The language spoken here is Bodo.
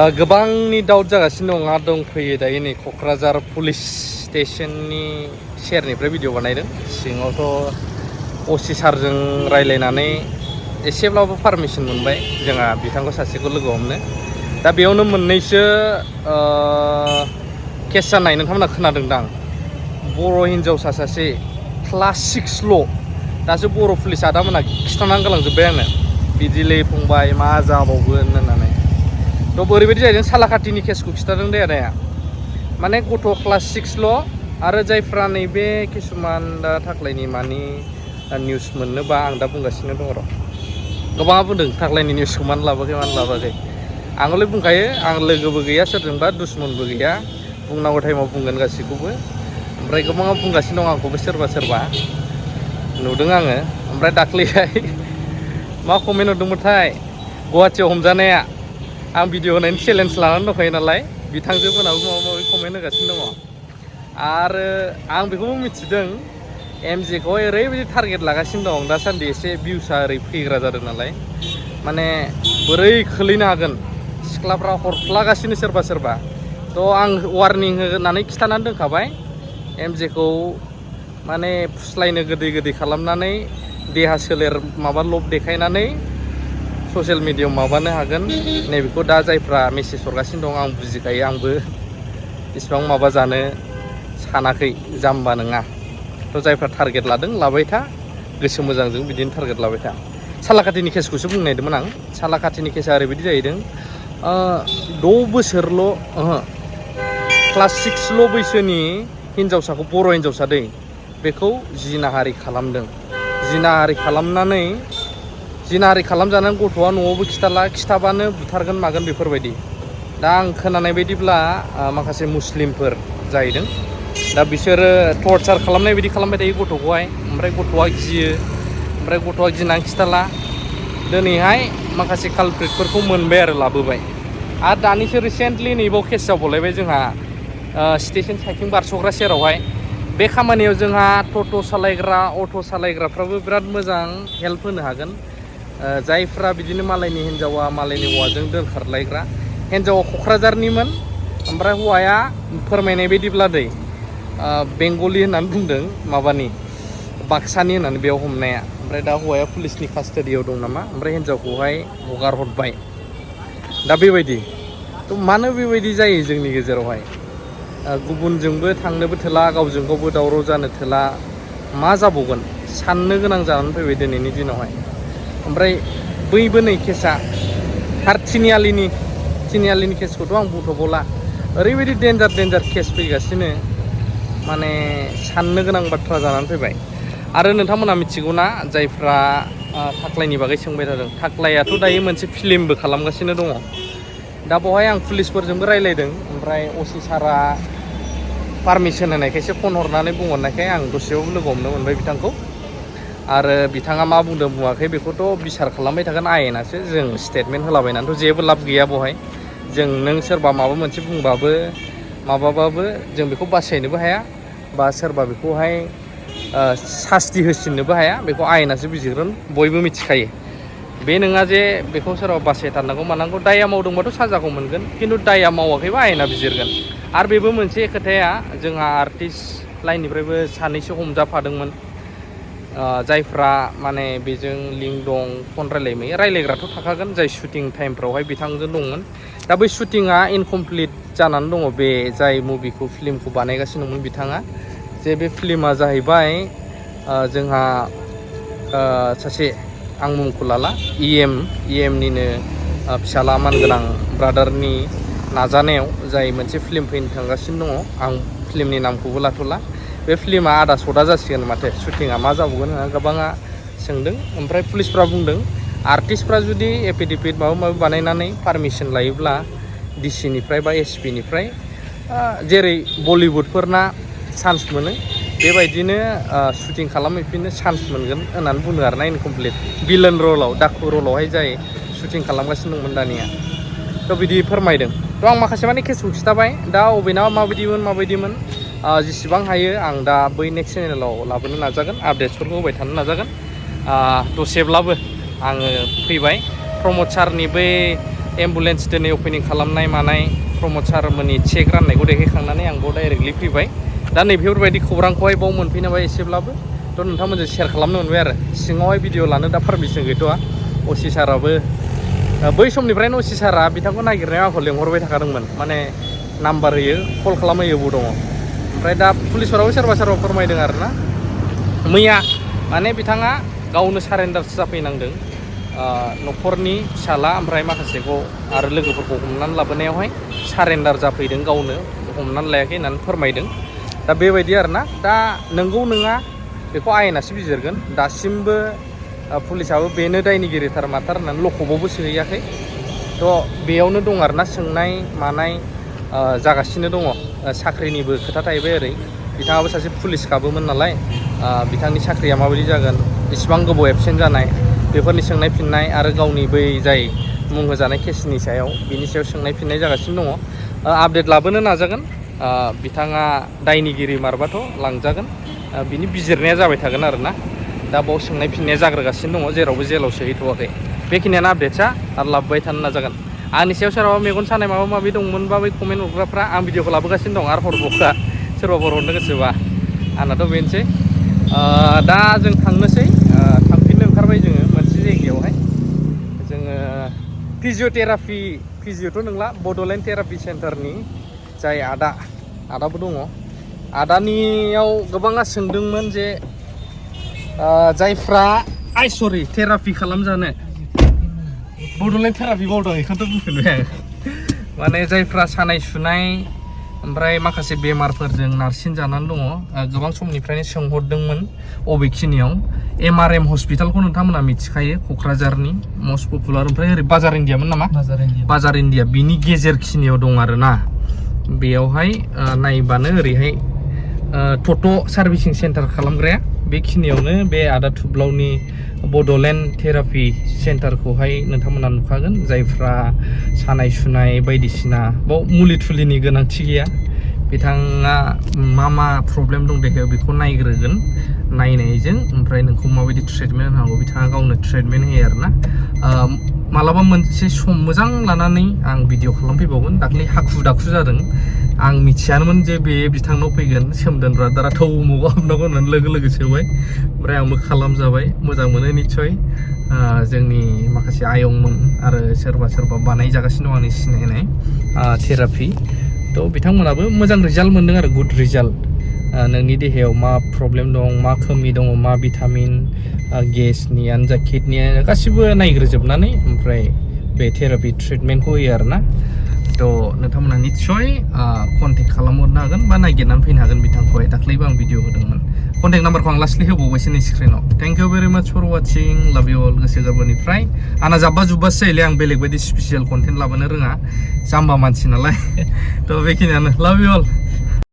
गोबांनि डाउट जागासिनो दं आरो दंफैयो दायो नै क'क्राझार पुलिस स्टेशननि सेरनिफ्राय भिडिअ बानायदों। सिङावथ' असि सारजों रायलायनानै एसेब्लाबो पारमिसन मोनबाय जोंहा बिथांखौ सासेखौ लोगो हमनो। दा बेयावनो मोननैसो केस जानाय नोंथांमोना खोनादोंदां। बर' हिन्जावसा सासे क्लास 6ल' दासो बर' पुलिस आदामोना खिथानानै गालांजोब्बाय आंनो बिदिलै फंबाय मा जाबावगोन होननानै। थ' ओरैबायदि जाहैदों सालाकाटिनि केसखौ खिथादों दे आदाया। माने गथ' क्लास 6ल' आरो जायफ्रा नैबे किसुमान दा थाख्लायनि मानि निउस मोननोबा आं दा बुंगासिनो दङ र'। गोबाङा बुंदों थाख्लायनि निउसखौ मानो लाबोआखै आंलाय बुंखायो आं लोगोबो गैया सोरजोंबा दुश्मनबो गैया बुंनांगौ टाइमाव बुंगोन गासैखौबो। ओमफ्राय गोबाङा बुंगासिनो दं आंखौबो सोरबा नुदों आङो। ओमफ्राय दाख्लैहाय मा कमेन्ट हरदोंमोनथाय गुवाहाटियाव हमजानाया आं भिडिअ होनायनि चेलेन्ज लानानै दंखायो नालाय बिथांजोफोरनाबो माबा माबि कमेन्ट होगासिनो दङ। आरो आं बेखौबो मिथिदों एमजेखौहाय ओरैबायदि टारगेट लागासिनो दं दासान्दि एसे भिउसा ओरै फैग्रा जादों नालाय माने बोरै खोलैनो हागोन सिख्लाफ्रा हरफ्लागासिनो सोरबा थ' आं वार्निं होनानै खिथानानै दोनखाबाय एमजेखौ माने फुस्लायनो गोदै खालामनानै देहा सोलेर माबा लब देखायनानै ससियेल मिडियायाव माबानो हागोन नैबेखौ दा जायफ्रा मेसेज हरगासिनो दं आं बुजिखायो आंबो इसिबां माबा जानो सानाखै जाम्बा नङा। थ' जायफ्रा टारगेट लादों लाबाय था गोसो मोजांजों बिदिनो टारगेट लाबाय था। सालाकाटिनि केसखौसो बुंनो नागिरदोंमोन आं। सालाकाटिनि केसा ओरैबायदि जाहैदों 6 बोसोरल' क्लास 6ल' बैसोनि हिन्जावसाखौ बर' हिन्जावसा दै बेखौ जिनाहारि खालामदों। जिनाहारि खालामजानानै गथ'आ न'आवबो खिथाबानो बुथारगोन मागोन बेफोरबायदि। दा आं खोनानाय बायदिब्ला माखासे मुस्लिमफोर जाहैदों। दा बिसोरो टर्चार खालामनाय बायदि खालामबाय थायो गथ'खौहाय। ओमफ्राय गथ'आ गियो ओमफ्राय गथ'आ गिनानै खिथाला। दिनैहाय माखासे कालप्रिटफोरखौ मोनबाय आरो लाबोबाय। आरो दानिसो रिसेन्टलि नैबाव केस जाबावलायबाय जोंहा स्टेसन साइथिं बारस'ग्रा सेरावहाय। बे खामानियाव जोंहा टट' सालायग्रा अट' सालायग्राफ्राबो बिराद मोजां हेल्प होनो हागोन। जायफ्रा बिदिनो मालायनि हिन्जावा मालायनि हौवाजों दोनखारलायग्रा। हिन्जावा क'क्राझारनिमोन ओमफ्राय हौवाया फोरमायनाय बायदिब्ला दै बेंगलि होननानै बुंदों माबानि बाक्सानि होननानै बेयाव हमनाया। ओमफ्राय दा हौवाया पुलिसनि कास्टडियाव दं नामा ओमफ्राय हिन्जावखौहाय हगार हरबाय। दा बेबायदि थ' मानो बेबायदि जायो जोंनि गेजेरावहाय गुबुनजोंबो थांनोबो थोला गावजों गावबो दावराव जानो थोला मा जाबावगोन साननो गोनां जानानै फैबाय दिनैनि दिनावहाय। ओमफ्राय बैबो नै केसा आरो तिनिआलिनि केसखौथ' आं बुंथ'बावला। ओरैबायदि डेन्जार केस फैगासिनो माने साननो गोनां बाथ्रा जानानै फैबाय। आरो नोंथांमोना मिथिगौना जायफ्रा थाख्लायनि बागै सोंबाय थादों थाख्लायाथ' दायो मोनसे फिल्मबो खालामगासिनो दङ। दा बेवहाय आं पुलिसफोरजोंबो रायज्लायदों ओमफ्राय असि सारा पारमिसन होनायखायसो फन हरनानै बुंहरनायखाय आं दसेयावबो लोगो हमनो मोनबाय बिथांखौ। आरो बिथाङा मा बुंदों बुङाखै बेखौथ' बिसार खालामबाय थागोन आयेनासो। जों स्टेटमेन्ट होलाबायनानैथ' जेबो लाब गैया बेवहाय। जों नों सोरबा माबा मोनसे बुंबाबो माबाबाबो जों बेखौ बासायनोबो हाया बा सोरबा बेखौहाय सास्ति होसिननोबो हाया। बेखौ आयेनासो बिजिरगोन बयबो मिथिखायो। बे नङा जे बेखौ सोरबा बासायथारनांगौ मानांगौ। दाया मावदोंबाथ' साजाखौ मोनगोन खिन्थु दाया मावाखैबा आयेना बिजिरगोन। आरो बेबो मोनसे खोथाया जोंहा आर्टिस्ट लाइननिफ्रायबो सानैसो हमजाफादोंमोन जायफ्रा माने बेजों लिंक दं फन रायलायग्राथ' थाखागोन जाय शुटिं टाइमफ्रावहाय बिथांजों दंमोन। दा बै शुटिंआ इनकमप्लिट जानानै दङ। बे जाय मुभिखौ फिल्मखौ बानायगासिनोमोन बिथाङा जे बे फिल्मा जाहैबाय जोंहा सासे आं मुंखौ लाला इएमनिनो फिसाला मानगोनां ब्रादारनि नाजानायाव जाय मोनसे फिल्म फैनो थांगासिनो दङ। आं फिल्मनि नामखौबो लाथ'ला। बे फिल्मा आदा सदा जासिगोन माथो शुटिंआ मा जाबावगोन होनना गोबाङा सोंदों। ओमफ्राय पुलिसफ्रा बुंदों आर्टिस्टफ्रा जुदि एफिडेभिट माबा माबि बानायनानै पारमिसन लायोब्ला डिसिनिफ्राय बा एसपिनिफ्राय जेरै बलिउडफोरना चान्स मोनो बेबायदिनो शुटिं खालामहैफिननो चान्स मोनगोन होननानै बुंदों आरोना इनकमप्लिट भिलेन रलाव डाकु रलावहाय जाय शुटिं खालामगासिनो दंमोन दानिया। थ' बिदि फोरमायदों। थ' आं माखासे माने केसखौ खिथाबाय। दा अबेना माबायदिमोन जेसेबां हायो आं दा बै नेक्स्ट चेनेलाव लाबोनो नाजागोन आपडेट्सफोरखौ होबाय थानो नाजागोन। दसेब्लाबो आङो फैबाय प्रमद सारनि बै एम्बुलेन्स दिनै अपेनिं खालामनाय मानाय प्रमद सारमोननि चेक राननायखौ देखायखांनानै आंबो डाइरेक्टलि फैबाय दा नैबेफोरबायदि खौरांखौहाय बाव मोनफैनाय एसेब्लाबो थ' नोंथांमोनजों शेयार खालामनो मोनबाय आरो सिङावहाय भिडिअ लानो दा पारमिसन गैथ'आ असि साराबो बै समनिफ्रायनो असि सारा बिथांखौ नागिरनायाव आंखौ लेंहरबाय थाखादोंमोन माने नाम्बार होयो कल खालामहोयो बबाव दङ ओमफ्राय दा पुलिसफोराबो सोरबा फोरमायदों आरो ना मैया माने बिथाङा गावनो सारेन्डारसो जाफैनांदों न'खरनि फिसाला ओमफ्राय माखासेखौ आरो लोगोफोरखौ हमनानै लाबोनायावहाय सारेन्डार जाफैदों गावनो हमनानै लायाखै होननानै फोरमायदों दा बेबायदि आरो ना दा नंगौ नङा बेखौ आयेनासो बिजिरगोन दासिमबो पुलिसाबो बेनो दायनिगिरिथार माथार होननानै लखबावबो सोहैयाखै थ' बेयावनो दं आरो ना सोंनाय मानाय जागासिनो दङ साख्रिनिबो खोथा थाहैबाय ओरै बिथाङाबो सासे पुलिसखाबोमोन नालाय बिथांनि साख्रिया माबायदि जागोन इसिबां गोबाव एबसेन्ट जानाय बेफोरनि सोंनाय फिननाय आरो गावनि बै जाय मुं होजानाय केसनि सायाव बिनि सायाव सोंनाय फिननाय जागासिनो दङ आपडेट लाबोनो नाजागोन बिथाङा दायनिगिरि मारबाथ' लांजागोन बिनि बिजिरनाया जाबाय थागोन आरो ना दा बाव सोंनाय फिननाया जाग्रोगासिनो दङ जेरावबो जेलाव सोहैथ'वाखै बेखिनियानो आपडेटसा आरो लाबोबाय थानो नाजागोन आंनि सायाव सोरबा मेगन सानाय माबा माबि दंमोनबा बै कमेन्ट हरग्राफ्रा आं भिडिअखौ लाबोगासिनो दं आरो हरबावग्रा सोरबाफोर हरनो गोसोबा आंनाथ' बेनोसै दा जों थांनोसै थांफिननो ओंखारबाय जोङो मोनसे जायगायावहाय जोङो फिजिअथ' नंला बड'लेण्ड थेरापि सेन्टारनि जाय आदाबो दङ आदानियाव गोबाङा सोंदोंमोन जे जायफ्रा थेरापि खालामजानो बड'लेण्ड थेरापि मावदों बेखौथ' बुंफिनबाय आं माने जायफ्रा सानाय सुनाय ओमफ्राय माखासे बेमारफोरजों नारसिन जानानै दङ गोबां समनिफ्रायनो सोंहरदोंमोन अबेखिनियाव MRM हस्पिटालखौ नोंथांमोना मिथिखायो क'क्राझारनि मस्ट पपुलार ओमफ्राय ओरै बाजार इण्डियामोन नामा बाजार इण्डिया बिनि गेजेरखिनियाव दं आरो ना बेयावहाय नायबानो ओरैहाय टट' सार्भिसिं सेन्टार खालामग्राया बेखिनियावनो बे आदा थुब्लावनि बड'लेण्ड थेरापि सेन्टारखौहाय नोंथांमोना नुखागोन जायफ्रा सानाय सुनाय बायदिसिना बाव मुलि थुलिनि गोनांथि गैया बिथाङा मा प्रब्लेम दं देहायाव बेखौ नायग्रोगोन नायनायजों ओमफ्राय नोंखौ माबायदि ट्रिटमेन्ट होनांगौ बिथाङा गावनो ट्रिटमेन्ट होयो आरो ना मालाबा मोनसे सम मोजां लानानै आं भिडिअ खालामफैबावगोन दाख्लै हाखु दाखु जादों आं मिथियानोमोन जे बे बिथांनाव फैगोन सोमदोन ब्रादारा थौ मगाव हाबनांगौ होननानै लोगो सोबाय ओमफ्राय आंबो खालामजाबाय मोजां मोनो निस्सय जोंनि माखासे आयंमोन आरो सोरबा बानायजागासिनो दं आंनि सिनायनाय थेरापि थ' बिथांमोनाबो मोजां रिजाल्ट मोनदों आरो गुड रिजाल्ट नोंनि देहायाव मा प्रब्लेम दं मा खोमि दङ मा भिटामिन गेसनियानो जा किडनियानो गासिबो नायग्रोजोबनानै ओमफ्राय बे थेरापि ट्रिटमेन्टखौ होयो आरो ना थ' नोंथांमोना निस्सय कन्टेक्ट खालामहरनो हागोन बा नागिरनानै फैनो हागोन बिथांखौहाय दाख्लैबो आं भिडिअ होदोंमोन कन्टेक्ट नाम्बारखौ आं लास्टलि होबावबायसो नै स्क्रिनाव थेंक इउ भेरि माच फर वाचिं लाभ इउ अल गोसो गोरबोनिफ्राय आंना जाब्बा जुब्बासो जायोलै आं बेलेग बायदि स्पेसियेल कन्टेन्ट लाबोनो रोङा जाम्बा मानसि नालाय थ' बेखिनियानो लाभ इउ अल